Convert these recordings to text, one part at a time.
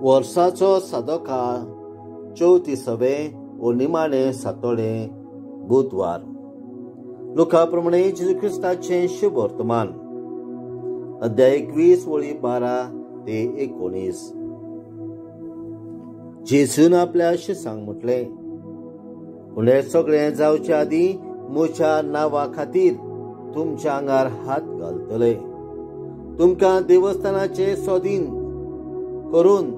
वर्साचो सादो काळ चवतीसवें वो निमाणें सातोळें बुधवार. लुका प्रमाणे जेजू क्रिस्ताचें शुभ वर्तमान, अध्याय 21 वळी 12 ते 19. जेजून आपल्या शिसांक म्हटलें, पूण हें सगळें जावचे आदीं म्हज्या नांवा खातीर तुमच्या आंगार हात घालतले, तुमकां देवस्थानाचे सोदीन करून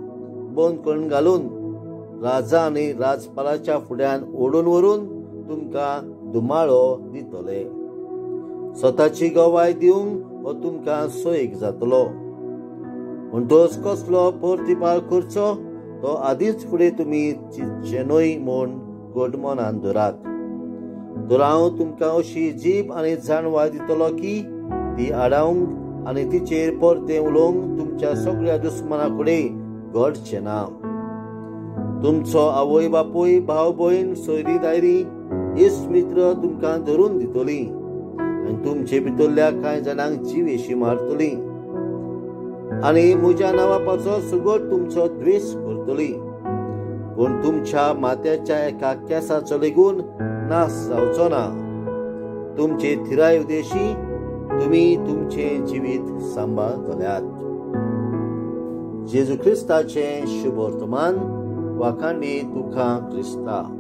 बंद करून घालून राजा आनी राजपालाच्या फुड्यान ओडून व्हरून तुमकां धुमाळो दितले. स्वताची गवाय दिवंक हो तुमकां सोयीक जातलो. म्हणटच कसलो प्रतिपाल करचो तो आदींच फुडें तुमी चिंतचे न्हय म्हूण घट मनान धरात. तर हांव तुमकां अशी जीब आनी जाणवाय दितलो की ती आडावंक आनी तिचेर परतें उलोवंक तुमच्या सगळ्या दुस्माना कडेन घडचें ना. तुमचो आवय बापूय, भाव भयण, सोयरी दायरी, इश्ट मित्र तुमकां धरून दितली आनी तुमचे भितरल्या कांय जाणांक जिवेशी मारतली आनी म्हज्या नांवा पासत सगळो तुमचो द्वेश करतली. पूण तुमच्या माथ्याच्या एका केंसाचो लेगून नाश जावचो ना. तुमचे थिराय उदेशी तुमी तुमचें जिवीत सांबाळतल्यात. जेजू क्रिस्ताचें शुभ वर्तमान. वाखाणी तुका क्रिस्ता.